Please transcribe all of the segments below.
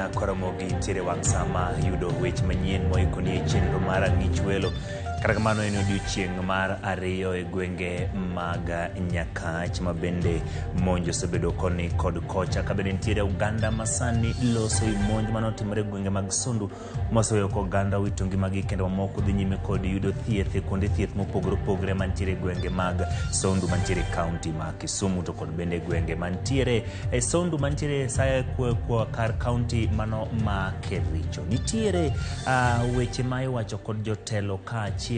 Nyakoromogi nitiere wang' sama yudo weche manyien moikoni e chenro mar Ang'ich Welo. Kata kamano en odiochieng' mar ariyo e gwenge mag Nyakach ma bende monj osebedo koni kod kocha ka bende nitiere oganda masani loso e monj mane otimore e gwenge mag Sondu moseweyo ka oganda owito ngimagi kendo mamoko dhi nyime kod yudo thieth e kuonde thieth mopogore opogore mantiere e gwenge mag Sondu mantiere e kaunti ma Kisumu to kod bende gwenge mantiere e Sondu mantiere kwa kar kaunti mano ma Kericho. Nitiere weche ma iwacho kod jotelo kaachiel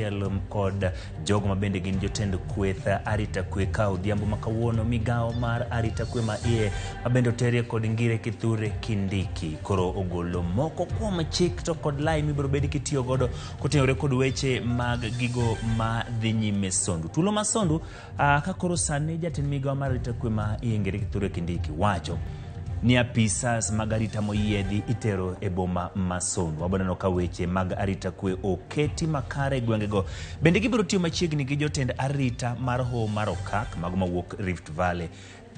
kod jogo ma bende gin jotend kweth arita kwe ka odhiambo ma kawuono migawo mar arita kwe ma iye ma bende oterie kod Ngire Kithure Kindiki koro ogolo moko kuom chik to kod lai mibiro bed kitiyo godo kotenore kod weche mag gigo ma dhi nyime Sondu. Tulo ma Sondu ka koro sani jatend migawo mar arita kwe ma iye Ngire Kithure Kindiki wacho ni apisas mag arita moyiedhi itero e boma ma Sondu. Wabiro neno ka weche mag arita kwe oketi makare e gwengego. Bende gibiro tiyo machiegni gi jotend arita mar hoho mar Okak, mago mawuok Rift Valley,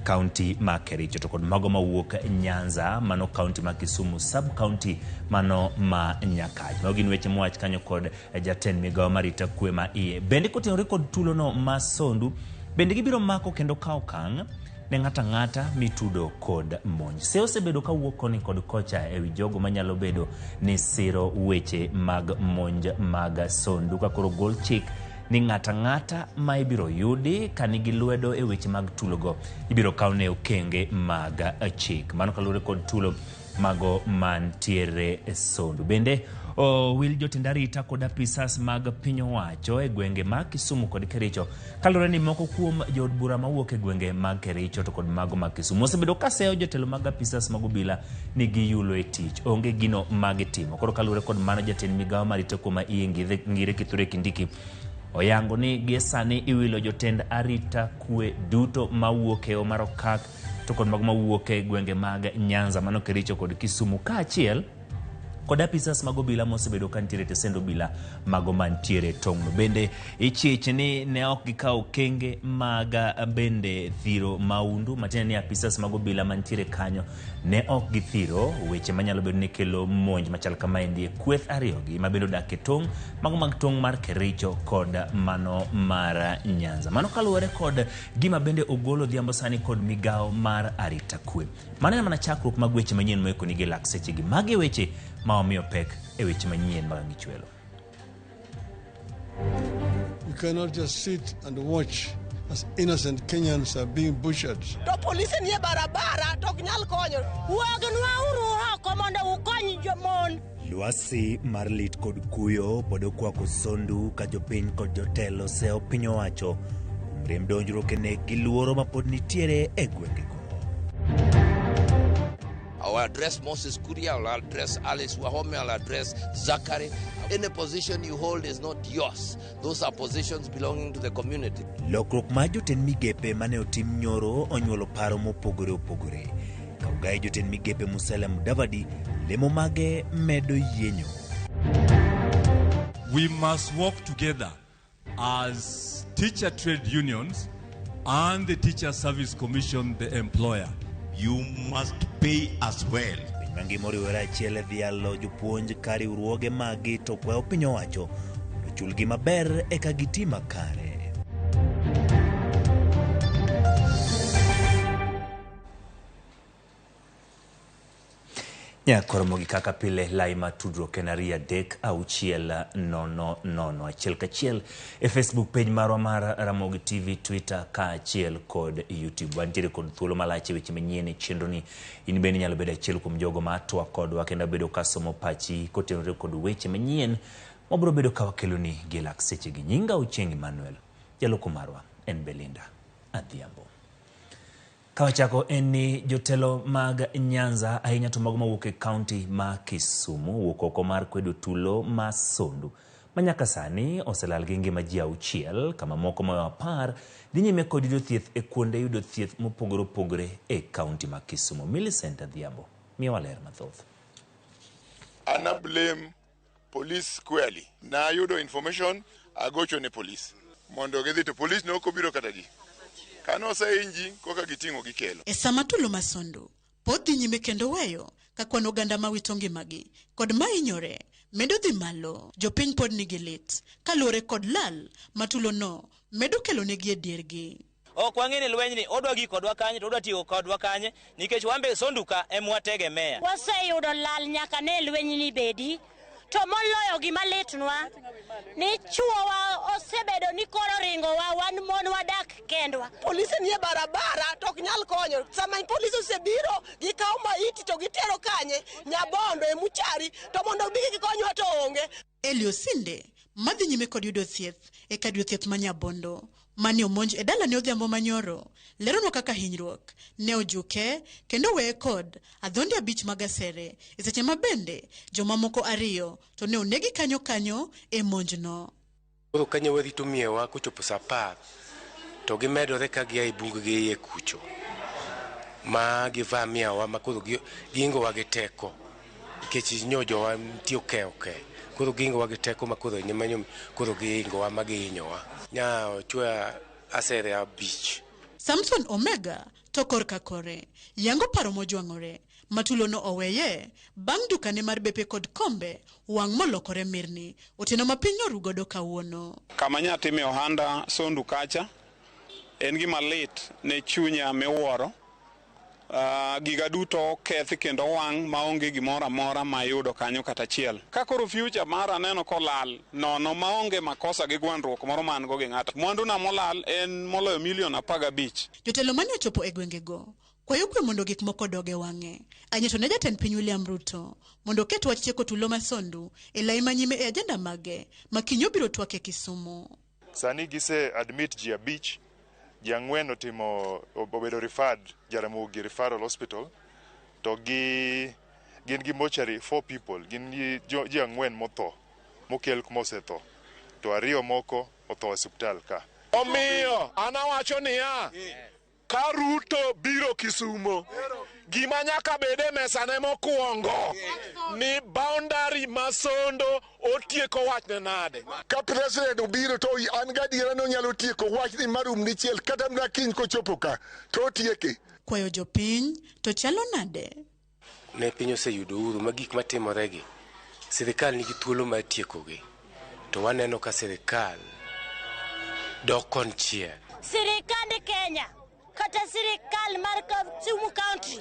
kaunti ma Kericho, to kod mago mawuok Nyanza, mano kaunti ma Kisumu, sub kaunti mano ma Nyakach. Mago gin weche mowach kanyo kod jatend migawo mar arita kwe ma iye. Bende kotenore kod tulono ma Sondu, bende gibiro mako kendo kawo okang' ne ng'ato ang'ata mitudo kod monj. Se osebedo ka wuok koni kod kocha e wi jogo manyalo bedo ni siro weche mag monj mag Sondu ka koro gol chik ni ng'ato ang'ata ma ibiro yudi ka nigi lwedo e weche mag tulogo ibiro kawne okenge mag chik. Mano kaluwore kod tulo mago mantiere e Sondu. Bende owil jotend arita kod apisas mag piny owacho e gwenge mag Kisumu kod Kericho kaluwore ni moko kuom jood bura mawuok e gwenge mag Kericho to kod mago mag Kisumu osebedo ka seyo jotelo mag apisas mag obila ni giyulo e tich, onge gino ma gitimo. Koro kaluwore kod mano, jatend migawo mar arita kwe ma iye Ngire Kithure Kindiki oyango ni gie sani iwilo jotend arita kwe duto mawuok e Omar Okak to kod mago mawuok e gwenge mag Nyanza mano Kericho kod Kisumu kaachiel kod apisas mag obila mosebedo ka nitiere e tesend obila mago mantiere e tong'no. Bende ichich ni ne ok gikawo okenge mag bende thiro maundu, matiende ni apisas mag obila mantiere kanyo ne ok githiro weche manyalo bedo ni kelo monj machal kamaendi e kweth ariyogi ma bende odak e tong' mago mag tong' mar Kericho kod mano mar Nyanza. Mano kaluwore kod gima bende ogol odhiambo sani kod migawo mar arita kwe. Mano en mana chakruok mag weche manyien moikoni gi lak sechegi. Magi e weche ma wamiyo pek e weche manyien mag Ang'ichwelo. You cannot just sit and watch as innocent Kenyans are being butchered. To polise nie barabara to ok nyal konyo. Wuognwa uru oko mondo ukony jomon. Lwasi mar lit kod kuyo pod okwako Sondu ka jopiny kod jotelo seyo piny owacho kuom rem donjruok e nek gi luoro ma pod nitiere e gwengego. I'll address Moses Kuria, I'll address Alice Wahome, I'll address Zachary. Any position you hold is not yours. Those are positions belonging to the community. Lokruok mar jotend migepe mane otim nyoro onyuolo paro mopogore opogore. Kaugai jotend migepe Musalia Mudavadi lemo mage medo yienyo. We must work together as teacher trade unions and the Teacher Service Commission, the employer. You must pay as well. Piny mangima oriwore achiel e dhialo jopuonj ka riwruoge maggi to kwayo piny owacho mondo ochulgi maber eka giti makare. Nyakoromogi kaka pile lai mar tudruok en 2 3 6 0 0 1 1 e Facebook page marwa mar Ramogi TV, Twitter kaachiel kod YouTube. Wantiere kod thuolo malach e weche manyien e chenroni. In bende inyalo bedo achiel kuom jogo ma twak kodwa kendo bedo ka somo pachi kotenore kod weche manyien mabiro bedo ka wakeloni gi lak sechegi. Nyinga Ochieng' Emmanuel, jaloko marwa en Belinda Adhiambo. Kawachako en ni jotelo mag Nyanza ahinya to mago mawuok e kaunti ma Kisumu owuok oko mar kwedo tulo ma Sondu ma nyaka sani oselal gi ngima ji 6 kama moko moyo 10 dhi nyime kod yudo thieth e kuonde yudo thieth mopogore opogore e kaunti ma Kisumu. Millicent Adhiambo miyowa ler mathoth. Ana blame police squarely. Nayudo information, agocho ne police mondo gidhi to police ne ok obiro kata di. Kane osehiny ji koka giting'o gikelo. E sama tulo ma Sondu pod dhi nyime kendo weyo Ka kwan oganda ma wito ngimagi kod ma hinyore medo dhi malo, jopiny pod nigi lit kaluwore kod lal ma tulono medo kelonegi e diergi. Ok wang'e ni lweny ni odwa gik kodwa kanye to odwa tieko kodwa kanye nikech wan be Sondu ka ema wategemea. Waseyudo lal nyaka ne lweny ni bedi, to moloyo gima litnwa ni chuowa osebedo ni koro ringowa, wan mon wadak kendwa. Polise nie barabara to ok nyal konyo. Sama polise osebiro, gikawo maiti to gitero kanye? Nyabondo e muchari, to mondo bi gikonywa to onge. Eli Osinde madhi nyime kod yudo thieth e kar yudo thieth ma Nyabondo mane omonj e dalane odhiambo manyoro leronwa kaka hinyruok ne ojuke kendo weye kod adhonde 5 mag asere e seche ma bende jomamoko 2 to ne onegi kanyo kanyo e monjno. Koro kanyo warito miyowa kochopo sa 10 to gimedore ka gia e bung gi iye kucho ma givamiawa ma koro giingowa gi teko nikech nyo jowa nitie oke koro giingowa gi teko ma koro nyimanyo koro giingowa ma gihinyowa nya ochwe asere 5. Samson Omega to korka kore yango paro mojwang'ore matulono oweye bang' dukane mar bepe kod kombe wang' molokore mirni otieno ma piny norugodo kawuono. Kama nyatime ohanda Sondu kacha en gima lit ne chunya miwuoro. Giga duto kethi kendo wang' maonge gimoro amora mayudo kanyo kata achiel. Ka koro future mara aneno kolal nono maonge makosa gi gwandruok moro man go gi ng'ato. Mwanduna molal en moloyo milion 15. Jotelo mane ochopo e gwengego kwayo kwe mondo gik moko dog e wang'e. Anyeto ne jatend piny William Ruto mondo oket wach tieko tulo ma Sondu e lai manyime e ajenda mage ma kiny obiro twak e Kisumu. Sani gise admit ji 5, ji 4 otimo obedo referred Jaramogi Referral Hospital to gin gi mortuary 4 people, gin gi ji 4 motho mokel mosetho to 2 moko otho e osiptal ka. Omiyo an awacho niya, ka Ruto biro Kisumo, gima nyaka bed e mesane mokwongo ni boundary ma Sondo otieko wachne nade. Ka president obiro to an gadiera ni onyalo tieko wachni marum dichiel kata mana kiny kochopo ka to otieke. Kwayo jopiny to chalo nade? Ne piny oseyudo uhuru ma gik matimoregi sirikal nigi thuolo mar tiekogi to waneno ka sirikal dok konchiel. Sirikand Kenya kata sirikal mar Kisumu County,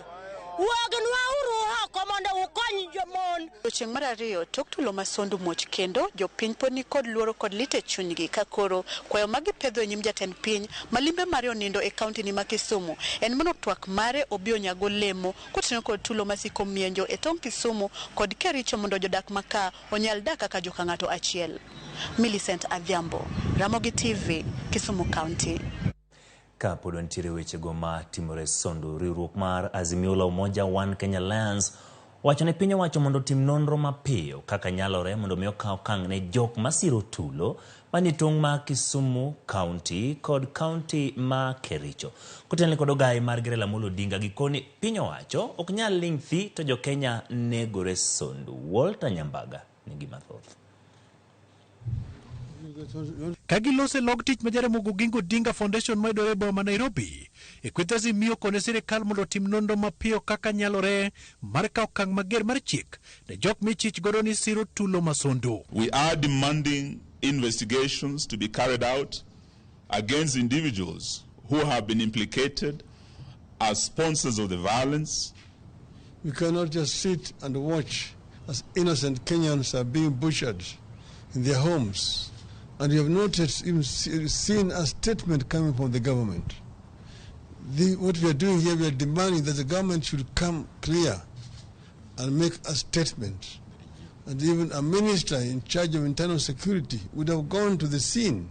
wuognwa uru oko mondo ukony jomon. Chieng' mar ariyo tok tulo ma Sondu muoch kendo jopiny pod ni kod luoro kod lit e chunygi ka koro kwayo magipedho e nyim jatend piny ma limbe mare onindo e kaunti ni ma Kisumu en mondo twak mare obi onyago lemo kotenore kod tulo masiko mienjo e tong' Kisumu kod Kericho mondo jodak maka onyal dak kaka joka ng'ato achiel. Millicent Adhiambo, Ramogi TV, Kisumu County. Ka pod wantiere wechego ma timore Sondu, riwruok mar Azimio la Umoja One Kenya Alliance wacho ne piny owacho mondo otim nonro mapiyo kaka nyalore mondo mi okaw okang' ne jok masiro tulo manie tong' ma Kisumu County kod kaunti ma Kericho. Kotenore kod ogaye mar Raila Amolo Odinga, gikoni piny owacho ok nyal ling' thi to jo-Kenya negore Sondu. Walter Nyambaga nigi mathoth. Ka gilose log tich ma Jaramogi Oginga Odinga Foundation mayudore e boma ma Nairobi, e kweth Azimio kone sirikal mondo otim nonro mapiyo kaka nyalore mar kawo okang' mager mar chik ne jok michich godo ni siro tulo ma Sondu. We are demanding investigations to be carried out against individuals who have been implicated as sponsors of the violence. We cannot just sit and watch as innocent Kenyans are being butchered in their homes. And we have not yet even seen a statement coming from the government. What we are doing here, we are demanding that the government should come clear and make a statement. And even a minister in charge of internal security would have gone to the scene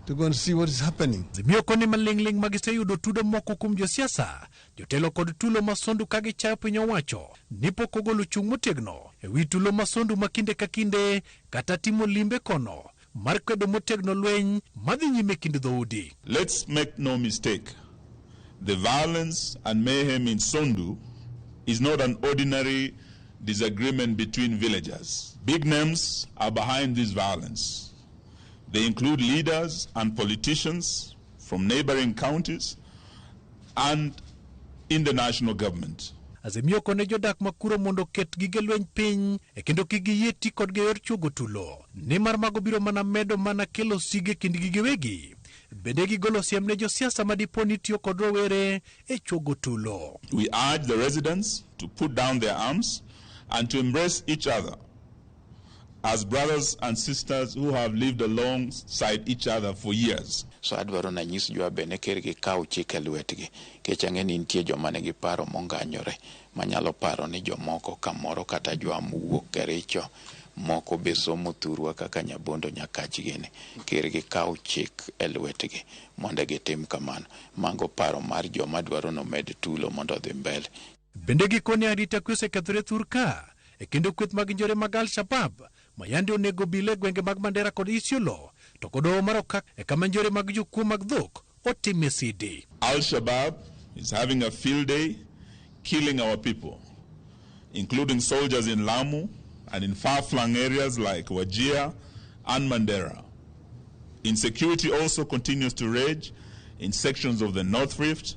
to go and see what is happening. Azimio koni maling'ling' magiseyudo tudo moko kuom josiasa, jotelo kod tulo ma Sondu ka gichayo piny owacho ni pok ogolo chung' motegno e wi tulo ma Sondu ma kinde ka kinde kata timo limbe kono mar kwedo motegno lweny madhi nyime kind dhoudi. Let's make no mistake, the violence and mayhem in Sondu is not an ordinary disagreement between villagers. Big names are behind this violence. They include leaders and politicians from neighboring counties and in the national government. Azimio kone jodak ma kuro mondo oket gige lweny piny e kendo kik giyie ti kodgi e yor chuogo tulo, nimar mago biro mana medo mana kelo sigu e kindgi giwegi. Bende gigolo siem ne josiasa ma dipo ni tiyo kod rowere e chuogo tulo. We urge the residents to put down their arms and to embrace each other as brothers and sisters who have lived alongside each other for years. So adwaro nanyis jowa ne ker gikaw chik e lwetgi nikech ang'e ni nitie joma nigi paro monganyore manyalo paro ni jomoko kamoro kata jowa mowuok Kericho moko be somo thurwa kaka Nyabondo Nyakach gini ker gikaw chik e lwetgi mondo gitim kamano. Mago paro mar joma dwaro nomed tulo mondo odhi mbele. Bende gikone arita kwe osekethore thur ka e kendo kweth mag njore mag Al-Shabab ma yande onego obila e gwenge mag Mandera kod Isiolo to kod hoho mar Okak e kama njore mag jokuo mag dhok otime sidi. Al-Shabaab is having a field day killing our people, including soldiers in Lamu and in far-flung areas like Wajir and Mandera. Insecurity also continues to rage in sections of the North Rift,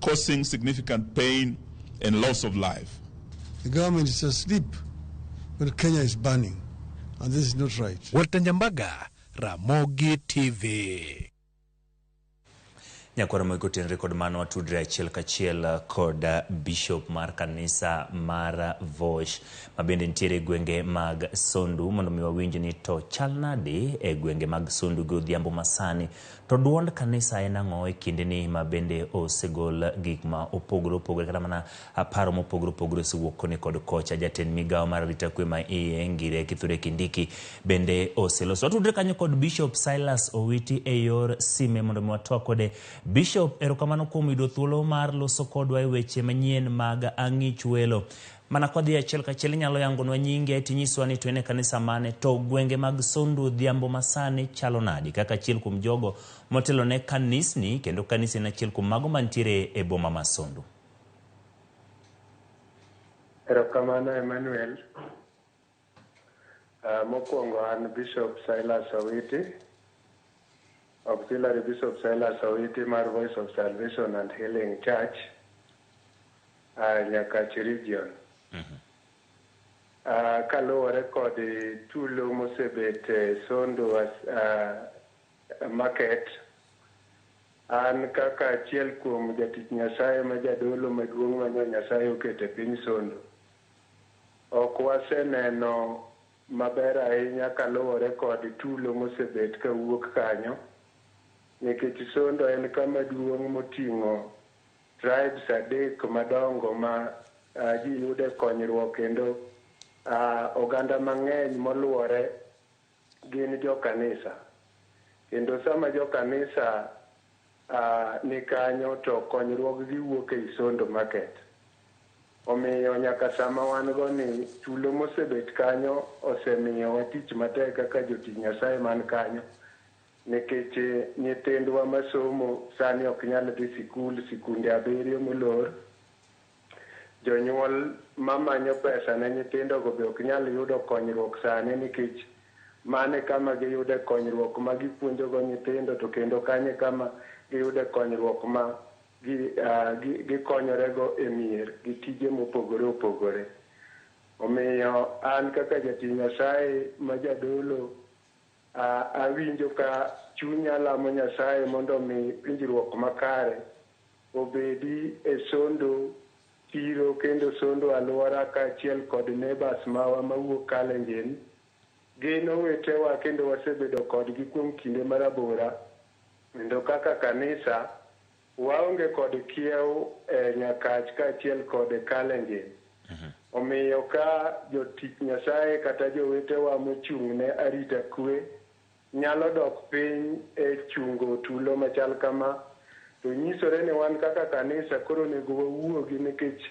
causing significant pain and loss of life. The government is asleep when Kenya is burning, and this is not right. Walter Nyambaga, Ramogi TV. Nyakwara Moiko tenre kod mano watudre achiel kachiel kod bishop mar kanisa mar Vosh ma bende nitiere e gwenge mag Sondu mondo mi wawinj ni to chal nade e gwenge mag Sondu gi odhiambo masani. To duond kanisa en ang'o e kindeni ma bende osegol gik ma opogore opogore kata mana paro mopogore opogore osewuok koni kod kocha. Jatend migawo mar arita kwe ma iye Ngire Kithure Kindiki bende oseloso. Watudre kanyo kod Bishop Silas Owiti e yor sime mondo mi watwak kode. Bishop, erokamano kuom yudo thuolo mar loso kodwa e weche manyien mag Ang'ich Welo. Mana kwadhi achiel kachiel inyalo yangonwa nyinge tinyiswa ni to en e kanisa mane to gwenge mag Sondu odhiambo masani chalo nadi kaka achiel kuom jogo motelo ne kanisni kendo kanisa en achiel kuom mago mantiere e boma ma Sondu. Erokamano Emmanuel. Mokwongo an Bishop Silas Owiti, Auxiliary Bishop Silas Owiti mar Voice of Salvation and Healing Church, Nyakach Region. Kaluwore kod tulo mosebet e Sondu market, an kaka achiel kuom jatich Nyasaye ma jadolo maduong' ma Nyasaye oketo e piny Sondu, ok waseneno maber ahinya kaluwore kod tulo mosebet kawuok kanyo, nikech Sondu en kama duong' moting'o tribes adek madongo ma ji yude konyruok kendo oganda mang'eny moluore gin jokanisa. Kendo sama jokanisa ni kanyo to konyruog gi wuok ei Sondu market. Omiyo nyaka sama wan go ni tulo mosebet kanyo osemiyowa tich matek kaka jotich Nyasaye man kanyo, nikech nyithindwa masomo sani ok nyal dhi sikul, sikunde 7 molor. Jonyuol mamanyo pesa ne nyithindogo be ok nyal yudo konyruok sani nikech mane kama giyude konyruok ma gipuonjogo nyithindo to kendo kanye kama giyude konyruok ma gikonyorego e mier gi tije mopogore opogore. Omiyo an kaka jatich Nyasaye ma jadolo awinjo ka chunya lamo Nyasaye mondo mi winjruok makare obedi e Sondu chiro kendo Sondu alwora kaachiel kod neighbors mawa mawuok Kalenjin. Gin owetewa kendo wasebedo kodgi kuom kinde marabora, kendo kaka kanisa waonge kod kiew e Nyakach kaachiel kod Kalenjin. Omiyo ka jotich Nyasaye kata jowetewa mochung' ne arita kwe nyalo dok piny e chungo tulo machal kama, to nyisore ni wan kaka kanisa koro onego wawuogi nikech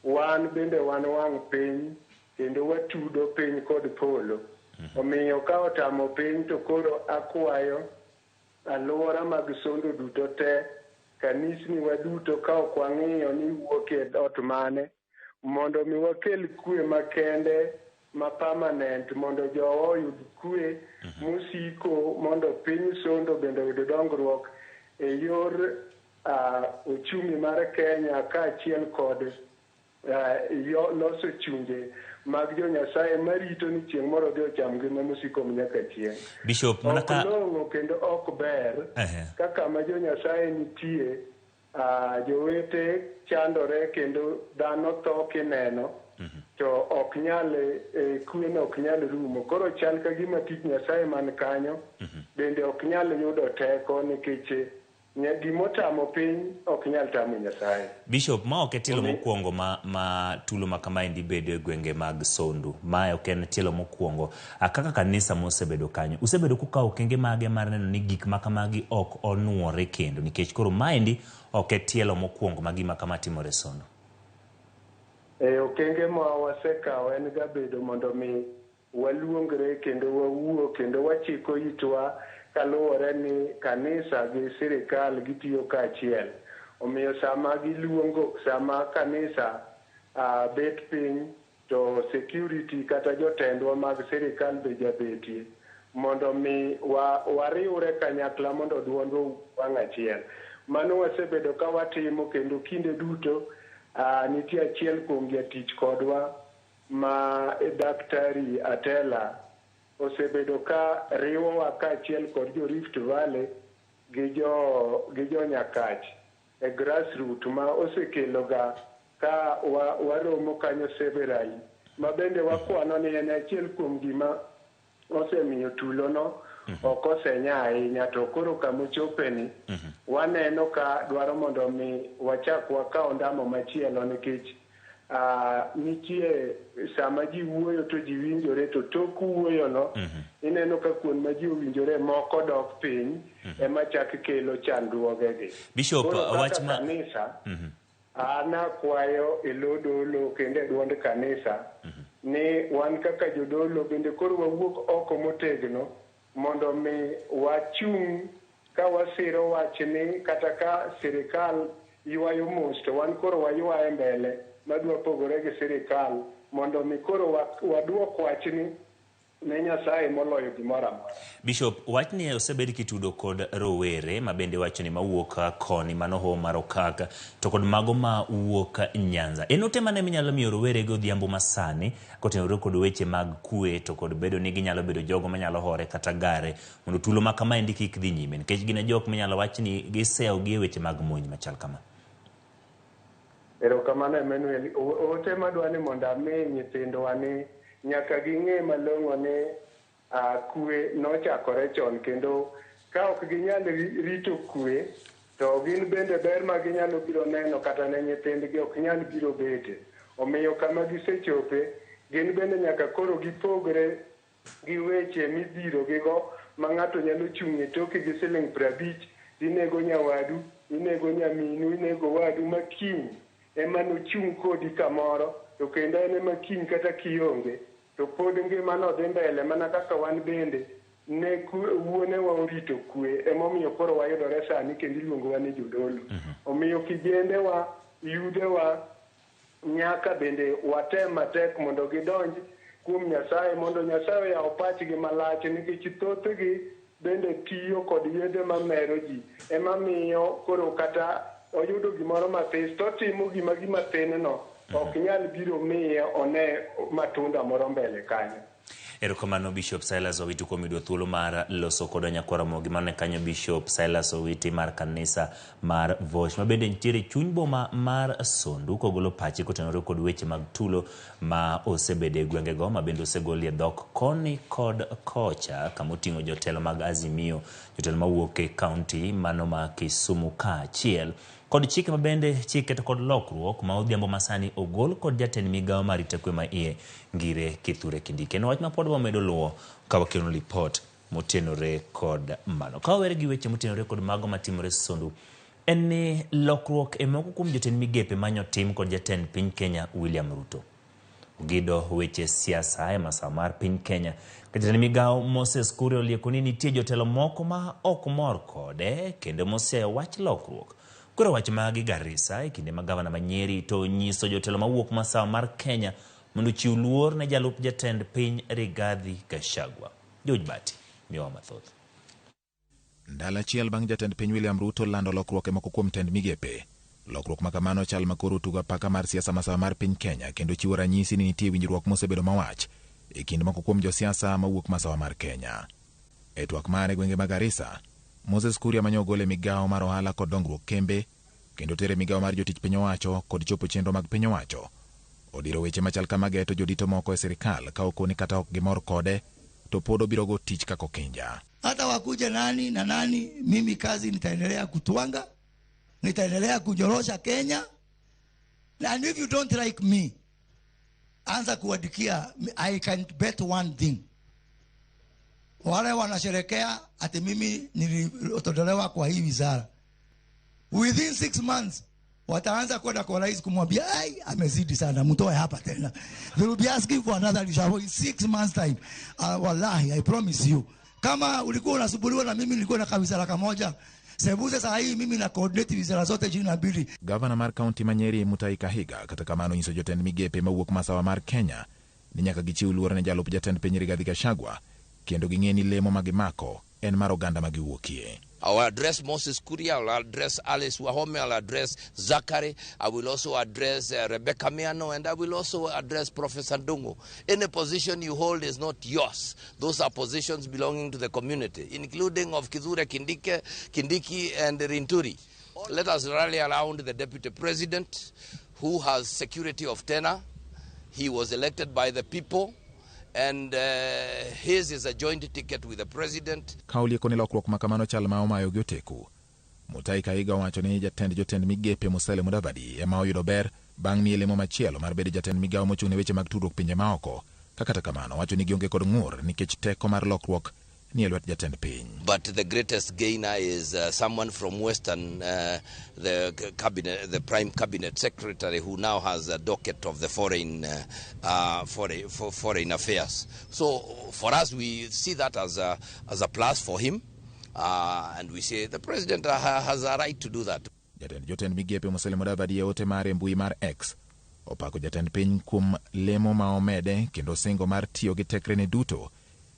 wan bende wan wang' piny kendo watudo piny kod polo. Omiyo ka otamo piny to koro akwayo alwora mag Sondu duto te, kanisni waduto ka ok wang'iyo ni wuok e dhoot mane, mondo mi wakel kwe makende ma permanent mondo jowa oyud kwe mosiko mondo piny Sondu bende oyud dongruok e yor uchumi mar Kenya kaachiel kod Loso chunje mag jo Nyasaye marito ni chieng' moro odhi ocham ngima mosiko nyaka chieng'. Bishop, mana Ok ka long'o kendo ok ber kaka ma jo Nyasaye nitie, jowete chandore kendo dhano tho kineno to ok nyal kweno ok nyal rumo. Koro chal ka gima tich Nyasaye man kanyo bende ok nyal yudo teko nikech gimotamo piny ok nyal tamo Nyasaye. Bishop, ma ok e tielo mokwongo ma tulo ma kamaendi bedo e gwenge mag Sondu. Ma ok en tielo mokwongo. Kaka kanisa mosebedo kanyo, usebedo kukawo okenge mage mar neno ni gik ma kamagi ok onuore kendo, nikech koro maendi ok e tielo mokwongo ma gima kama timore Sondu. Okenge ma wasekawo en ga bedo mondo mi waluongre kendo wawuo kendo wachiko itwa kaluwore ni kanisa gi sirikal gitiyo kaachiel. Omiyo sama giluongo, sama kanisa bet piny to security kata jotendwa mag sirikal be jabetie mondo mi wariwre kanyakla mondo duondwa wang' achiel. Mano wasebedo ka watimo kendo kinde duto nitie achiel kuom jatich kodwa ma Daktari Atela osebedo ka riwowa kaachiel kod jo Rift Valley gi jo Nyakach e grassroot ma osekelo ga ka waromo kanyo severally, ma bende wakwano ni en achiel kuom gima osemiyo tulono ok osenya ahinya. To koro kamochopeni waneno ka dwaro mondo mi wachak wakaw ndamo machielo nikech nitie sama ji wuoyo to ji winjore, to tok wuoyono ineno ka kuond ma ji owinjore moko dok piny ema chak kelo chandruogegi. Bishop, wach ma kanisa an akwayo e lo dolo kendo e duond kanisa ni wan kaka jodolo bende koro wawuok oko motegno mondo mi wachung' ka wasiro wachni kata ka sirikal ywayo mos to wan koro waywaye mbele madwa pogore gi sirikal mondo mi koro waduok wachni ne Nyasaye moloyo gimoro amora. Bishop, wachni osebed kitudo kod rowere ma bende wacho ni mawuok koni mano Hoho mar Okak to kod mago ma wuok Nyanza. En ote mane minyalo miyo rowere go odhiambo masani kotenore kod weche mag kwe to kod bedo ni ginyalo bedo jogo manyalo hore kata gare mondo tulo ma kamaendi kik dhi nyime, nikech gin e jok minyalo wach ni gisewo gi e weche mag monj machal kama? Erokamano Emmanuel. Ote madwa ni mondo ami nyithindwa ni nyaka ging'e malong'o ni kwe nochakore chon kendo ka ok ginyal rito kwe to gin bende ber ma ginyalo biro neno kata ne nyithindgi ok nyal biro bete. Omiyo kama gisechope gin bende nyaka koro gipogre gi weche midhiro gigo ma ng'ato nyalo chung' e toki gi siling 50 inego nyawadu, inego nyaminu, inego wadu ma kiny ema nochung' kodi kamoro to kendo en ema kiny kata kionge to pod ngimano dhi mbele mana kaka wan bende ne wuonewa orito kwe emomiyo koro wayudore sani kendo iluongowa ni jodolo. Omiyo kijendewa, yudhewa nyaka bende watem matek mondo gidonj kuom Nyasaye mondo Nyasaye oyaw pachgi malach nikech thothgi bende tiyo kod yedhe mamero ji ema miyo koro kata oyudo gimoro mathis to otimo gima thin no ok nyal biro miye one matunda moro mbele kanyo. Erokamano Bishop Silas Owiti kuom yudo thuolo mar loso kodwa nyakwar Ramogi. Mano kanyo Bishop Silas Owiti mar kanisa mar Vosh ma bende nitiere chuny boma mar Sondu kogolo pache kotenore kod weche mag tulo ma osebedo e gwengego ma bende osegolie dhok koni kod kocha kama oting'o jotelo mag Azimio, jotelo mawuok e kaunti mano ma Kisumu kaachiel kod chike ma bende chike to kod lokruok ma odhiambo masani ogol kod jatend migawo mar arita kwe ma iye Ngire Kithure Kindiki. En wach ma pod wamedo luwo ka wakelo lipot motenore kod mano. Ka wawere gi weche motenore kod mago matimore Sondu, en ni lokruok e moko kuom jotend migepe manyo tim kod jatend piny Kenya William Ruto. Ogido weche siasa e masawa mar piny Kenya. Ka jatend migawo Moses Kuria olieko ni nitie jotelo moko ma ok mor kode kendo mosiayo wach lokruok. Koro wach magi Garissa e kinde ma gavana ma Nyeri to nyiso jotelo mawuok masawa mar Kenya mondo ochiw luor ne jalup jatend piny Rigathi Gachagua. George Bati miyowa mathoth. Ndalo achiel bang' jatend piny William Ruto lando lokruok e moko kuom tend migepe. Lokruok ma kamano chal ma koro tugo apaka mar siasa masawa mar piny Kenya kendo chiwo ranyisi ni nitie winjruok mosebedo mawach e kind moko kuom josiasa mawuok masawa mar Kenya. E twak mare e gwenge ma Garissa, Moses Kuria mane ogol e migawo mar ohala kod dongruok kembe kendo tere migawo mar jotich piny owacho kod chopo chenro mag piny owacho odiro weche machal kama geto jodito moko e sirikal ka okoni kata ok gimor kode to pod obiro go tich kaka okinja. Hata wakuje nani na nani, mimi kazi nitaendelea kutwanga, nitaendelea kunyorosha Kenya. And if you don't like me, anza kuandikia. I can bet one thing. Wale wanasherekea ati mimi nilitolewa kwa hii wizara, within 6 months wataanza kwenda kwa rais kumwambia, ai, amezidi sana, mtoe hapa tena. They will be asking for another reshuffle in 6 months time. Wallahi, I promise you. Kama ulikuwa unasumbuliwa na mimi nilikuwa na wizara kamoja, sebuze saa hii mimi na coordinate wizara zote 22. Gavana mar kaunti ma Nyeri Mutahi Kahiga kata kamano nyiso jotend migepe mawuok masawa mar Kenya ni nyaka gichiw luor ne jalup jatend piny Rigathi Gachagua kendo ging'e ni lemo ma gimako en mar oganda ma giwuokie. I will address Moses Kuria, I will address Alice Wahome, I will address Zachary, I will also address Rebecca Miano, and I will also address Professor Ndungu. Any position you hold is not yours. Those are positions belonging to the community, including of Kithure Kindiki and Rinturi. Let us rally around the deputy president, who has security of tenure. He was elected by the people, and his is a joint ticket with the president. Ka olieko ni lokruok ma kamano chal ma omayo gi oteku. Mutahi Kahiga owacho ni jatend jotend migepe Musalia Mudavadi ema oyudo ber bang' miye lemo machielo mar bedo jatend migawo mochung' ne weche mag tudruok pinje maoko. Ka kata kamano owacho ni gionge kod ng'ur nikech teko mar lokruok ni e lwet jatend piny. But the greatest gainer is someone from Western, the cabinet, the prime cabinet secretary, who now has a docket of the foreign affairs. So for us, we see that as a plus for him, and we say the president has a right to do that. Jatend jotend migepe Musalia Mudavadi e ote mare mbui mar X opako jatend piny kuom lemo ma omede kendo singo mar tiyo gi tekrene duto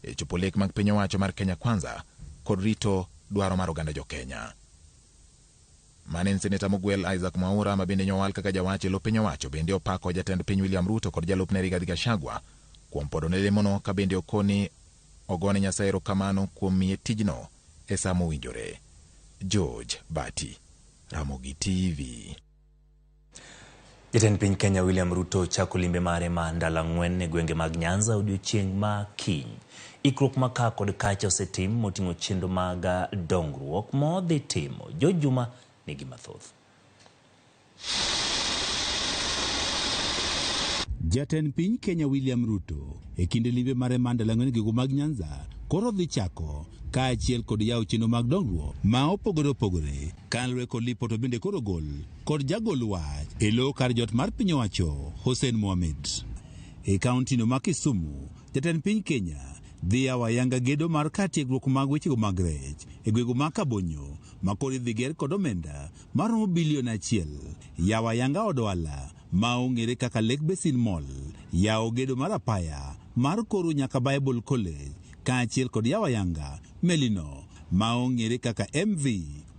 e chopo lek mag piny owacho mar Kenya Kwanza kod rito dwaro mar oganda jo Kenya. Mane en seneta mogwel Isaac Mwaura ma bende nyowal kaka jawach e lo piny owacho bende opako jatend piny William Ruto kod jalupne Rigathi Gachagua kuom podo ne lemono ka bende okoni ogone Nyasaye erokamano kuom miye tijno e sa mowinjore. George Bati, Ramogi TV. Jatend piny Kenya William Ruto chako limbe mare ma ndalo 4 e gwenge mag Nyanza odiochieng' ma kiny. Ikruok ma ka kod kacha osetim moting'o chenro mag dongruok modhi timo. George Juma nigi mathoth. Jatend piny Kenya William Ruto e kinde limbe mare ma ndalo 4 e gwenge mag Nyanza koro dhi chako kaachiel kod yawo chenro mag dongruok ma opogore opogore kaluwore kod lipot to bende koro gol kod jagol wach e lo kar jot mar piny owacho Hussein Mohamed. E kaunti no ma Kisumu, jatend piny Kenya dhi yawo ayanga gedo mar kar tiegruok mag wechego mag rech e gwenge ma Kabonyo ma koro idhi ger kod omenda maromo bilion 1. Yawo ayanga od ohala ma ong'ere kaka Lake Basin Mall, yawo gedo mar apaya mar Koru nyaka Bible College kaachiel kod yawo ayanga melino ma ong'ere kaka MV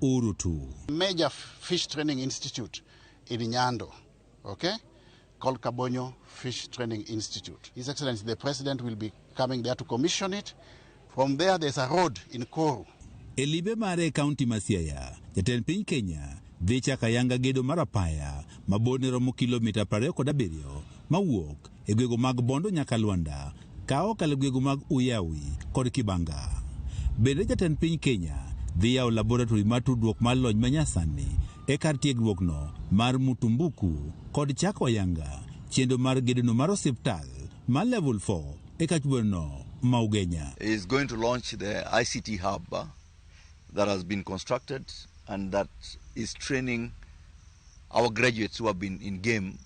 Urutu. Major Fish Training Institute in Nyando, okay, called Kabonyo Fish Training Institute. His Excellency the President will be coming there to commission it. From there, there's a road in Koru. E limbe mare e kaunti ma Siaya, jatend piny Kenya dhi chako ayanga gedo mar apaya ma borne romo kilomita 27 mawuok e gwenge mag Bondo nyaka Luanda ka okalo e gwenge mag Uyawi kod Kibanga. Bende jatend piny Kenya dhi yawo laboratory mar tudruok mar lony manyasani e kar tiegruokno mar Mutumbuku kod chako ayanga chenro mar gedono mar osiptal mar level 4 e kachbuono ma Ugenya. Is going to launch the ICT hub that has been constructed and that is training our graduates who have been in game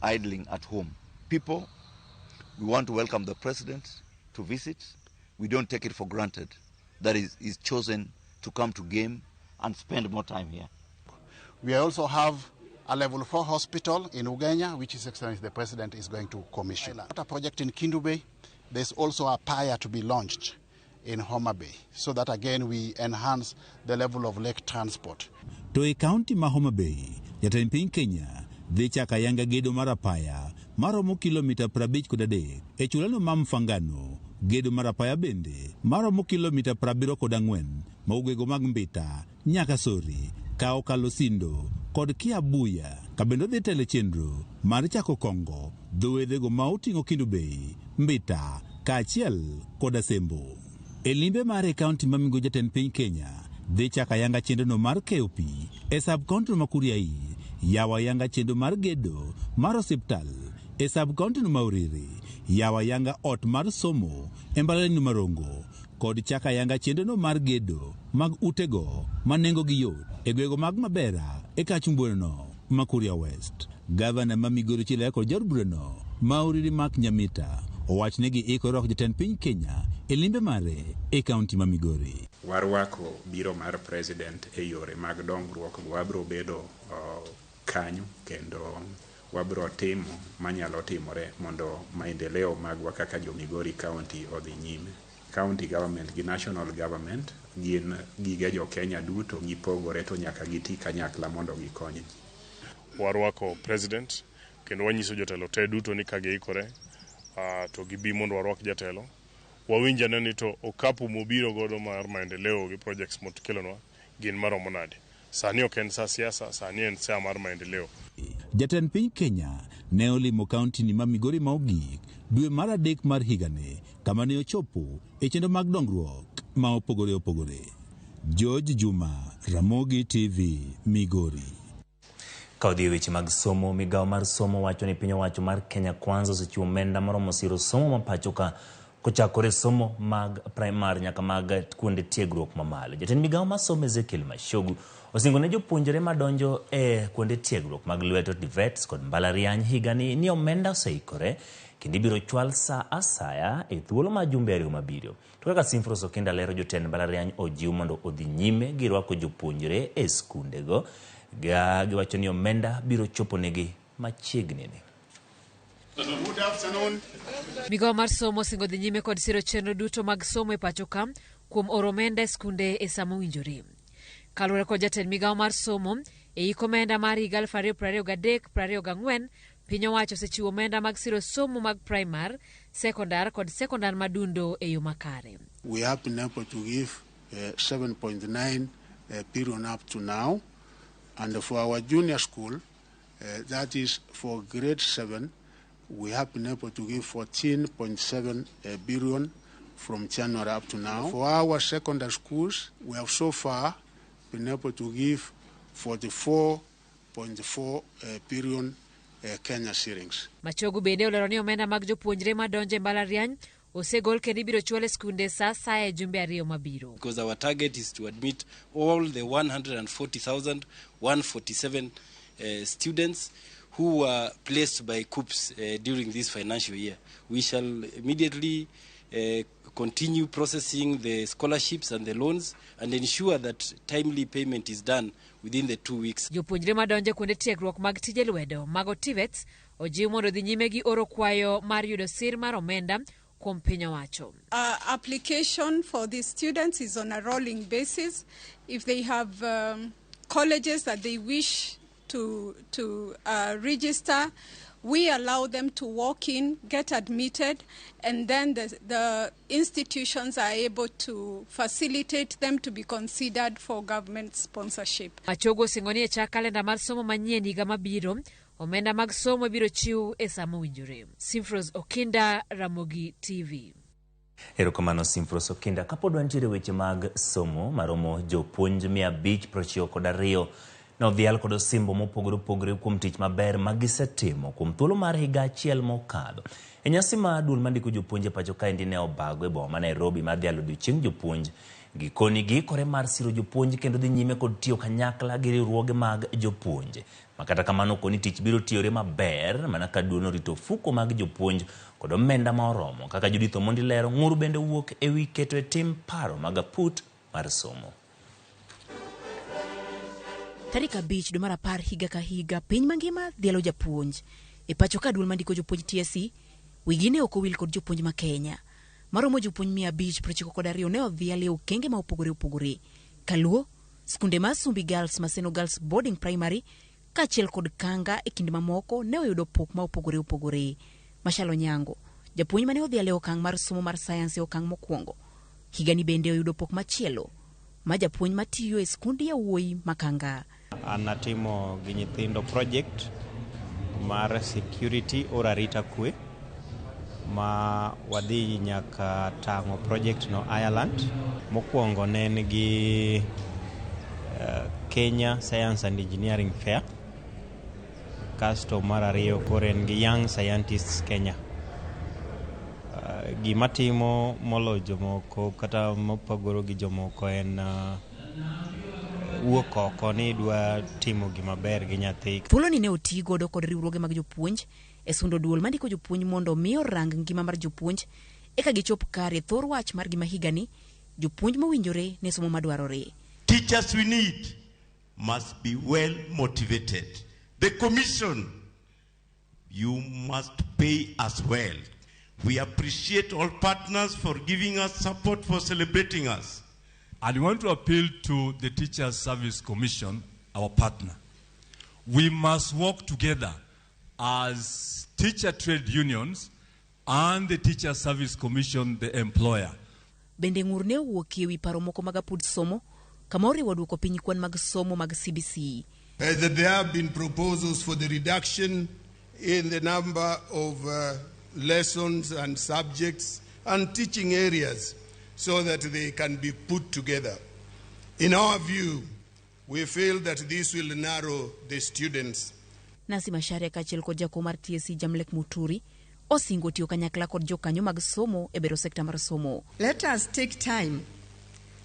idling at home. People, we want to welcome the president to visit. We don't take it for granted that is chosen to come to game and spend more time here. We also have a level 4 hospital in Ugenya, which His Excellency the President is going to commission. A project in Kindu Bay, there's also a pier to be launched in Homa Bay, so that again we enhance the level of lake transport. To e kaunti ma Homa Bay, jatend piny Kenya dhi chako ayanga gedo mar apaya maromo kilomita 53 e chulano ma Mfangano. Gedo mar apaya bende maromo kilomita 74 mawuok mag Mbita nyaka Sori ka okalo Sindo kod Kiabuya, ka bende odhi telo e chenro mar chako kongo dho wedhego ma oting'o Kendu Bay, Mbita kaachiel kod Asembo. E limbe mare e kaunti ma Migori, jatend piny Kenya dhi chako ayanga chenrono mar keyo pi e sub county ma Kuriai, yawo ayanga chenro mar gedo mar osiptal e sub county ma Uriri, yawo ayanga ot mar somo e mbalariany ma Rongo kod chako ayanga chenrono mar gedo mag utego ma nengogi yot e gwenge mag Mabera e Kachumbuono ma Kuria West. Gavana ma Migori Chilea kod jaod burano ma Uriri Mark Nyamita owach ni giikore rwako jatend piny Kenya e limbe mare e kaunti ma Migori. Warwako biro mar president e yore mag dongruok, wabro bedo kanyo kendo wabro timo manyalo timore mondo maendeleo magwa kaka jo Migori County odhi nyime. County government gi national government gin gige jo Kenya duto, gipogore to nyaka giti kanyakla mondo gikony ji. Warwako president kendo wanyiso jotelo te duto ni ka giikore to gibi mondo warwak jatelo. Wawinj ane ni to okapu mobiro godo mar maendeleo gi projects mokelonwa gin maromo nade. Sani ok en sa siasa, sani en sa mar maendeleo. Jatend piny Kenya ne olimo kaunti ni ma Migori ma ogik dwe mar adek mar higani, kama ne ochopo e chenro mag dongruok ma opogore opogore. George Juma, Ramogi TV, Migori. Ka odhi e weche mag somo, migawo mar somo wacho ni piny owacho mar Kenya Kwanza osechiwo omenda moromo siro somo ma pacho ka kochakore somo mag primar nyaka mag kuonde tiegruok mamalo. Jatend migawo mar somo Ezekiel Machogu osingo ne jopuonjre madonjo e kuonde tiegruok mag lwedo TVETs kod mbalariany higani ni omenda oseikore kendo ibiro chwal sa asaya e thuolo mar jumbe 2 mabiro. To kaka Simfros Okinda lero, jotend mbalariany ojiw mondo odhi nyime gi rwako jopuonjre e skundego. Giwacho ni omenda biro chopo negi machiegni ni. Good afternoon. Migawo mar somo osingo dhi nyime kod siro chenro duto mag somo e pacho ka kuom oro omenda e skunde e sama owinjore. Kaluwore kod jatend migawo mar somo, e hik omenda mar higa 2023-24, piny owacho osechiwo omenda mag siro somo mag primar, sekondar kod sekondar madundo e yo makare. We have been able to give 7.9 billion up to now. And for our junior school, that is for grade 7, we have been able to give 14.7 billion from January up to now. For our secondary schools, we have so far been able to give 44.4 billion Kenya shillings. Machogu bende olero ni omenda mag jopuonjre madonjo e mbalariany osegol kendo ibiro chwal e skunde sa asaya e jumbe 2 mabiro. Because our target is to admit all the 140,147 students who were placed by KUCCPS during this financial year. We shall immediately continue processing the scholarships and the loans and ensure that timely payment is done within the 2 weeks. Jopuonjre madonjo e kuonde tiegruok mag tije lwedo mago TVETs ojiw mondo odhi nyime gi oro kwayo mar yudo sir mar omenda kuom piny owacho. Application for the students is on a rolling basis. If they have colleges that they wish to register, we allow them to walk in, get admitted, and then the institutions are able to facilitate them to be considered for government sponsorship. Machogu osingo ni e chak kalenda mar somo manyien higa mabiro, omenda mag somo ibiro chiw e sama owinjore. Simfros Okinda, Ramogi TV. Erokamano Simfros Okinda. Kapod wantiere weche mag somo, maromo jopuonj 592 ne odhial kod osimbo mopogore opogore kuom tich maber ma gisetimo kuom thuolo mar higa achiel mokadho. E nyasi ma duol mandiko jopuonj e pacho kaendi ne obago e boma ma Nairobi mar dhialo odiochieng' jopuonj, gikoni giikore mar siro jopuonj kendo dhi nyime kod tiyo kanyakla gi riwruoge mag jopuonje. Ma kata kamano koni tich biro tiyore maber mana ka duol orito ofuko mag jopuonj kod omenda ma oromo. Kaka Judith Omondi lero, ng'ur bende wuok ewi keto e tim paro mag aput mar somo. Tarik 5 dwe mar 10 higa ka higa, piny mangima dhialo japuonj. E pacho ka duol mandiko jopuonj TSC, wigi ne ok owil kod jopuonj ma Kenya. Maromo jopuonj 592 ne odhial e okenge ma opogore opogore. Kaluo Skunde mar Sumbi Girls, Maseno Girls Boarding Primary kaachiel kod Kanga e kind mamoko ne oyudo pok ma opogore opogore. Mashalo Nyango, japuonj mane odhial e okang' mar somo mar sayans e okang' mokwongo, higani bende oyudo pok machielo ma japuonj matiyo e skund yawuoyi ma Kanga. An natimo gi nyithindo project mar security or arita kwe ma wadhi nyaka tang'o project no Ireland. Mokwongo ne en gi Kenya Science and Engineering Fair. Kasto mar ariyo koro en gi Young Scientists Kenya. Gima timo moloyo jomoko kata mopogore gi jomoko en wuok oko ni idwa timo gima ber gi nyathi. Thuoloni ne oti godo kod riwruoge mag jopuonj e sundo duol mandiko jopuonj mondo mi orang ngima mar jopuonj eka gichop kare thor wach mar gima higani jopuonj mowinjore ne somo madwarore. Teachers we need must be well motivated. The commission, you must pay us well. We appreciate all partners for giving us support, for celebrating us. And we want to appeal to the Teachers Service Commission, our partner. We must work together as teacher trade unions and the Teacher Service Commission, the employer. Bende ng'ur ne owuokie ewi paro moko mag apud somo kama oriwo duoko piny kwan mag somo mag CBC. That there have been proposals for the reduction in the number of lessons and subjects and teaching areas so that they can be put together. In our view, we feel that this will narrow the students. Nancy Macharia kaachiel kod jakom mar TSC Jamlek Muturi osingo tiyo kanyakla kod jokanyo mag somo e bero sekta mar somo. Let us take time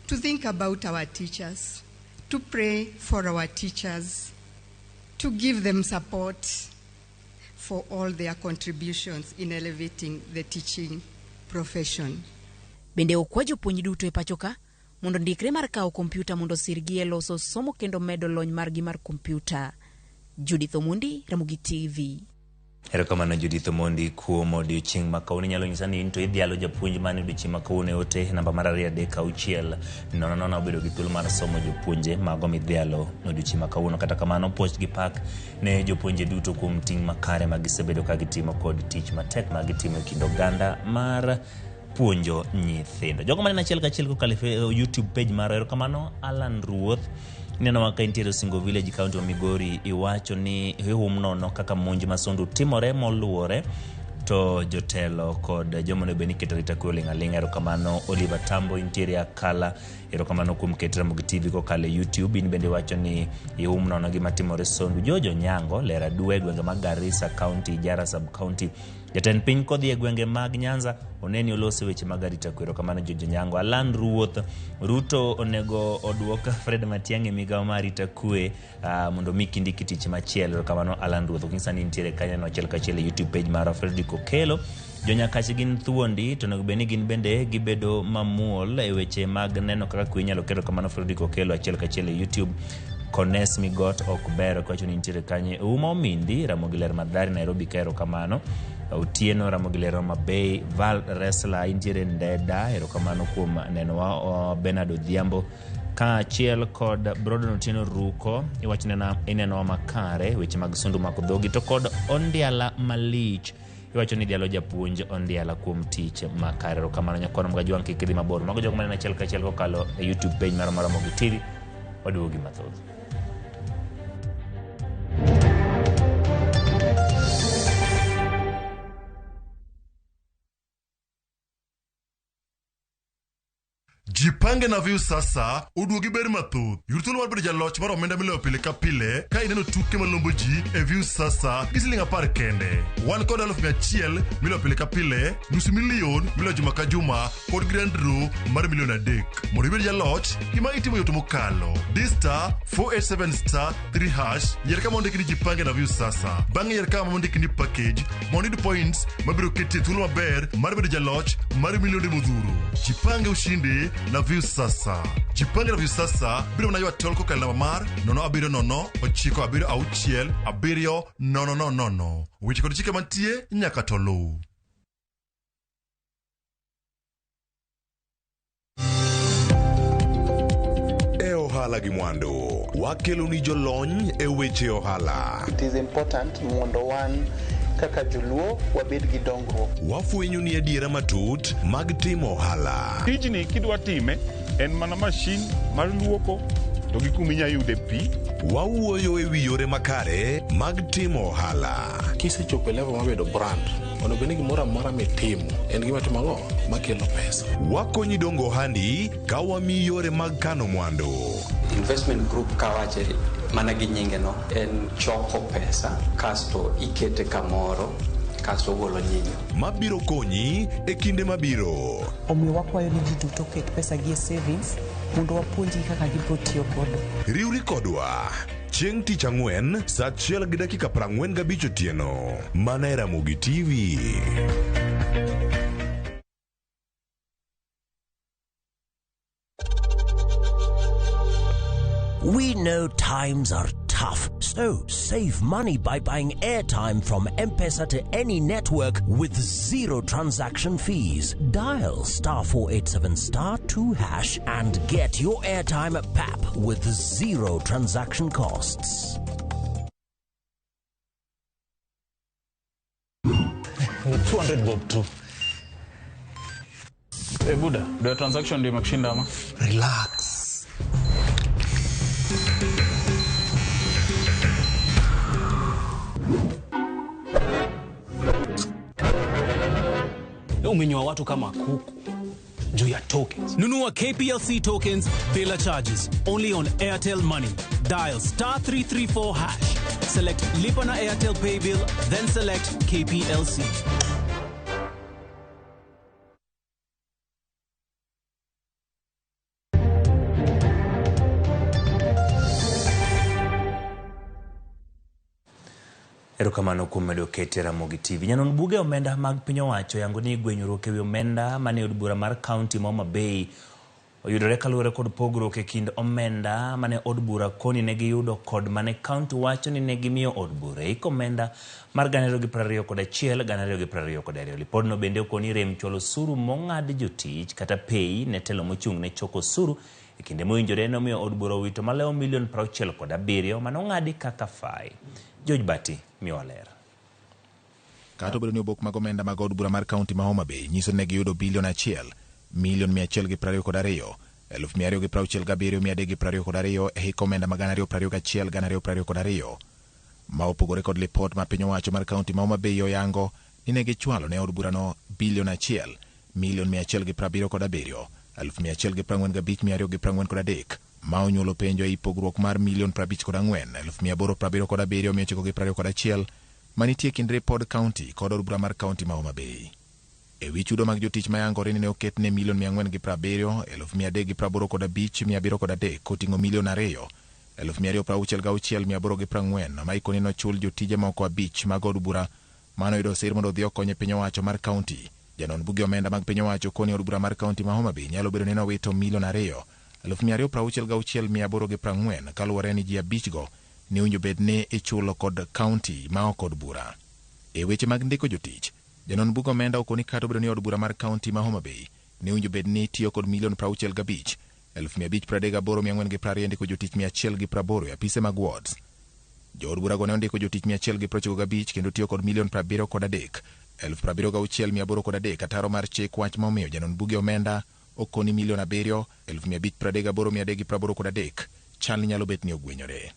to think about our teachers, to pray for our teachers, to give them support for all their contributions in elevating the teaching profession. Bende okwa jopuonj duto e pacho ka mondo ndikre mar kawo kompyuta mondo osirgi e loso somo kendo medo lony margi mar kompyuta. Judith Omondi, Ramogi TV. Erokamano Judith Omondi kuom odiochieng' ma kawuono. Inyalo nyisa ni in to idhialo japuonj mane odiochieng' ma kawuono e ote namba mar 2 3 6 0 0 obedo gi thuolo mar somo jopuonje mago midhialo odiochieng' ma kawuono. Kata kamano puoch gi pak ne jopuonje duto kuom ting' makare ma gisebedo ka gitimo kod tich matek ma gitimo e kind oganda mar puonjo nyithindo. Jogo maneno achiel kachiel kokalo e YouTube page marwa, erokamano Alan Ruoth. Ineno ka intiere Osingo Village, county ma Migori, iwacho ni ihum nono kaka monj ma Sondu timore moluwore to jotelo kod joma onego bed ni keto arita kwe oling' aling'a. Erokamano Oliver Tambo, intiere Akala, erokamano kuom keto Ramogi TV kokalo e YouTube. In bende iwacho ni ihum nono gima timore Sondu. George Onyango, lera dwe gwenge mag Garissa County, Ijara Sub County. Jatend piny kodhi e gwenge mag Nyanza oneni olose weche mag arita kwe. Erokamano George Onyango. Alan Ruoth, Ruto onego oduok Fred Matiang'i e migawo mar arita kwe mondo mi kindiki tich machielo. Erokamano Alan Ruoth. Ok nyisa ni intiere kanyo no achiel kachiel e YouTube page marwa. Fredrick Okelo, jonyakach gin thuondi to onego bed ni gin bende gibedo mamuol e weche mag neno kaka kwe inyalo kel. Erokamano Fredrick Okelo achiel kachiel e YouTube. Kones Migot ok ber kwacho ni intiere kanye. Uma Omindi, Ramogi Ler Madhari, Nairobi ka, erokamano. Otieno Ramogi Ler Homa Bay, Val Resla intiere Ndeda, erokamano kuom nenowa. Bernard Odhiambo kaachiel kod Brodon Otieno Ruko iwacho nena inenowa makare weche mag Sondu mako dhogi. To kod Ondiala Malich iwacho ni idhialo japuonj Ondiala kuom tich makare. Erokamano nyakwar Mgajwang', kik idhi mabor. Mago jogo maneno achiel kachiel kokalo e YouTube page marwa mar Ramogi TV. Waduogo gi mathoth. Jipange na Viusasa oduogi ber mathoth. Yud thuolo mar bedo jaloch mar omenda miloyo pile ka pile ka ineno tuke malombo ji e Viusasa gi siling 10 kende. Wan kod 100,000 miloyo pile ka pile, 500,000 miloyo juma ka juma kod grand draw mar 3 million. Mondo ibed jaloch, gima itimo yot mokalo. Di star 487 star 3 hash, yier kama ondiki ni Jipange na Viusasa. Bang'e yier kama ondiki ni package mondo iyud points mabiro keti e thuolo maber mar bedo jaloch mar milionde modhuro. Jipange ushinde na Viusasa. Jipange na Viusasa biro mana ywa tol kokalo namba mar 070 976 7000. Weche kod chike mantie nyaka to luw. E ohala. ohala gi mwandu. Wakeloni jolony e weche ohala. It is important mondo wan kaka joluo wabed gi dongruok. Wafwenyoni adiera matut mag timo ohala. Tijni kidwa time en mana mashin mar luoko to gi kuma inya yude pi. Wawuoyo e wi yore makare mag timo ohala. Kisechopo e level mar bedo brand, onego bed ni gimoro amora mitimo en gima timo ang'o makelo pesa. Wakonyi dongo ohandi ka wamiyi yore mag kano mwandu. Investment group kawache mana gi nyinge no en choko pesa kasto ikete kamoro kasto ogolo nyinyo. Mabiro konyi e kinde mabiro. Omiyo wakwayo ni ji duto oket pesa gi e savings mondo wapuonjgi kaka gibiro tiyo godo. Riwri kodwa chieng' tich ang'wen saa 1:45 otieno mana e Ramogi TV. We know times are tough, so save money by buying airtime from M-Pesa to any network with zero transaction fees. Dial star 487 star 2 hash and get your airtime at PAP with zero transaction costs. 200 bob tu. Hey, Buda, ndio transaction ndio imekushinda ama? Relax. Umenyoa watu kama kuku juu ya tokens. Nunua KPLC tokens bila charges only on Airtel Money. Dial star 334 hash. Select Lipa na Airtel Pay Bill, then select KPLC. Erokamano kuom medo kete Ramogi TV. Nyanon buge omenda mag piny owacho yango ni gwenyruok ewi omenda mane od bura mar kaunti ma Homa Bay oyudore kaluwore kod pogruok e kind omenda mane od bura koni ne giyudo kod mane kaunti wacho ni ne gimiyo od bura e hik omenda mar 2021 2022. Lipodno bende okoni rem chwalo osuru mong'ad jotich kata pei ne telo mochung' ne choko osuru e kinde mowinjore nomiyo od bura owito malewo milion 67 manong'adi kaka fai. George Bati miwa ler. Kata obedo ni obok mag omenda mag od bura mar kaunti ma Homa Bay nyiso ni ne giyudo bilion 1 milion 122 267,322 e hik omenda mag 2021 2022 ma opogore kod lipot ma piny owacho mar kaunti ma Homa Bay oyango ni ne gichwalo ne od burano bilion 1 milion 177 145,243 ma onyuolo penjo ei pogruok mar milion 54 877 921 manitie kind ripod kaunti kod od bura mar kaunti ma Homa Bay. E wi chudo mag jotich ma yangore ni ne oket ne milion 470 385 703 koting'o milion 2 266 840 ma ikoni nochul jotije moko 5 mag od bura manoyudo sir mondo odhi okony e piny owacho mar kaunti. Janon buge omenda mag piny owacho koni od bura mar kaunti ma Homa Bay nyalo bedo ni nowito milion 2 266 840 kaluwore ni ji 5 go ne owinjo bed ni ichulo kod kaunti ma ok od bura. E weche mag ndiko jotich, janon bug omenda okoni kata obedo ni od bura mar kaunti ma Homa Bay ne owinjo bed ni tiyo kod milion 65 538 420 ndiko jotich 180 e apise mag wards. Jood burago ne ondiko jotich 195 kendo tiyo kod milion 73 76803 ataro mar chik wach ma omiyo janon buge omenda okoni milion 7 538 383 chal ni nyalo bet ni ogwenyore.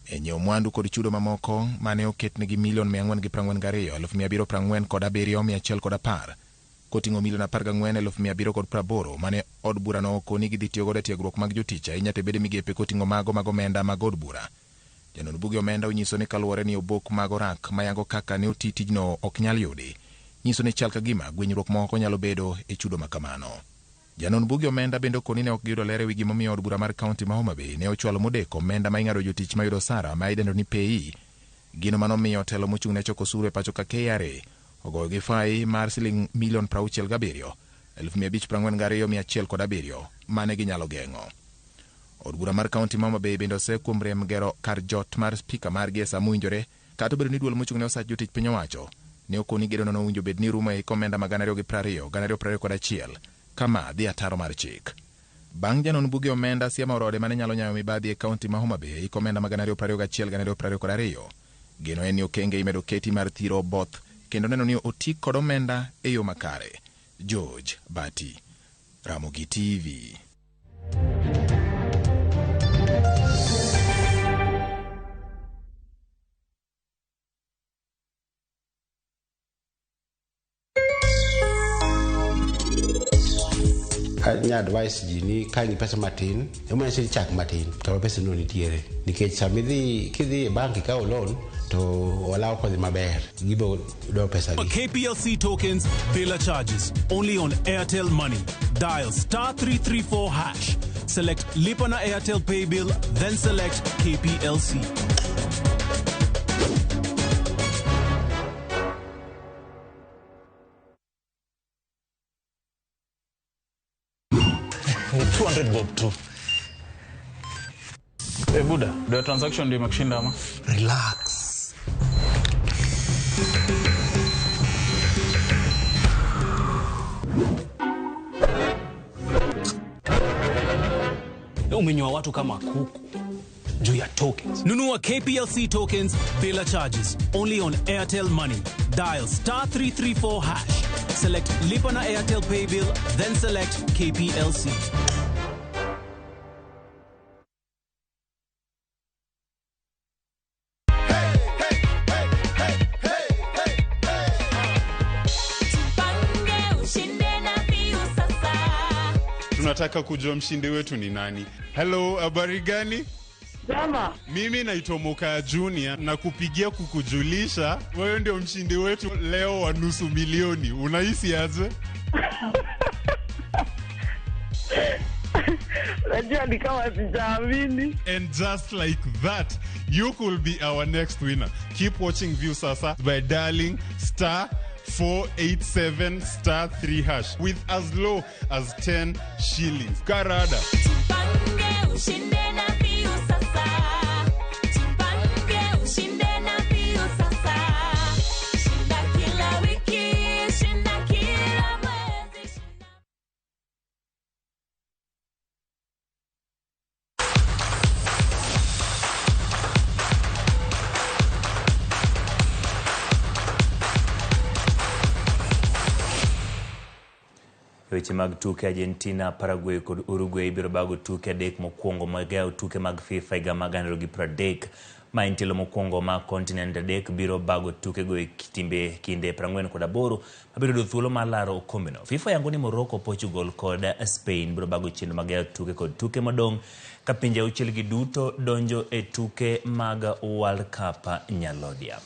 E nyiewo mwandu kod chudo mamoko mane oketnegi milion 442 747 110 koting'o milion 14 780 mane od burano okoni gidhi tiyo godo e tiegruok mag jotich ahinya to bede migepe koting'o mago mag omenda mag od bura. Janon buge omenda onyiso ni kaluwore ni obok mag orak mayango kaka ne oti tijno ok nyal yudi, nyiso ni chal ka gima gwenyruok moko nyalo bedo e chudo ma kamano. Janon buge omenda bende okoni ne ok giyudo ler ewi gimomiyo od bura mar kaunti ma Homa Bay ne ochwalo modeko omenda ma ing'ado jotich mayudo osara ma idendo ni PAYE, gino manomiyo telo mochung' ne choko osuru e pacho ka KRA ogoyo gi fai mar siling milion 67 542 107 mane ginyalo geng'o. Od bura mar kaunti ma Homa Bay bende ose kuom rem gero kar jot mar spika margi e sa mowinjore, kata obedo ni duol mochung' ne osach jotich piny owacho ne okoni gedono nowinjo bed ni rumo e hik omenda mag 2020 2021 kama dhi ataro mar chik. Bang' janon buge omenda siemo orode mane nyalo nyayo mibadhi e kaunti ma Homa Bay iko omenda ma 2021-2022. Geno en ni okenge imedo keti mar thiro both kendo neno ni oti kod omenda e yo makare. George Bati, Ramogi TV. Anya advice ji ni ka in gi pesa matin, ema nyise ni chak matin kama pesa no nitiere. Nikech sama idhi kidhi e bank ikawo loan to ohala ok odhi maber, gibo dwaro pesa gi. KPLC tokens, bila charges. Only on Airtel Money. Dial star 334 hash. Select Lipa na Airtel Pay Bill, then select KPLC. Ni 200 bob tu. Eh, Buda, ndio transaction ndio imekushinda ama? Relax. Umenyoa watu kama kuku juu ya tokens. Nunua KPLC tokens bila charges. Only on Airtel Money. Dial star 334 hash. Select Lipa na Airtel Pay Bill, then select KPLC. Tunataka kujua mshindi wetu ni nani. Hello, habari gani? Jama. Mimi naitwa Mokaya Junior na kupigia kukujulisha wewe ndio mshindi wetu leo wa nusu milioni. Unahisi aje? Najua ni kama sijaamini. And just like that, you could be our next winner. Keep watching Viusasa by dialing star 487 star 3 hash with as low as 10 shillings. Karada. Ushinde na Viusasa. Tupange ushinde na Viusasa. Shinda kila wiki, shinda kila mwezi. E weche mag tuke Argentina, Paraguay kod Uruguay biro bago tuke adek mokwongo mag yawo tuke mag FIFA higa mag 2030. Ma en tielo mokwongo ma kontinent adek biro bago tukego e timbe kinde 48 mabiro yudo thuolo mar laro okombeno. FIFA yango ni Morocco, Portugal kod Spain biro bago chenro mag yawo tuke kod tuke modong' ka pinje auchiel gi duto donjo e tuke mag World Cup nyalodia.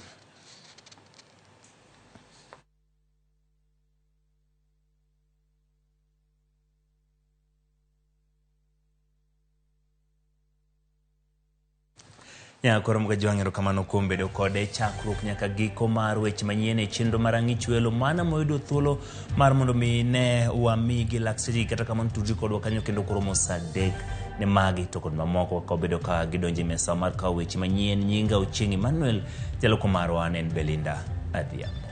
Nyakoro Mgajwang' erokamano kuom bedo kode chakruok nyaka giko mar weche manyien e chenro mar Ang'ich Welo mana moyudo thuolo mar mondo mi ne wamigi lak seche kata kamano tudri kodwa kanyo kendo koromo saa adek ne magi to kod mamoko ka obedo ka gidonjo e mesa mar kawo weche manyien. Nyinga Ochieng' Emmanuel, jaloko marwa ne en Belinda Adhiambo.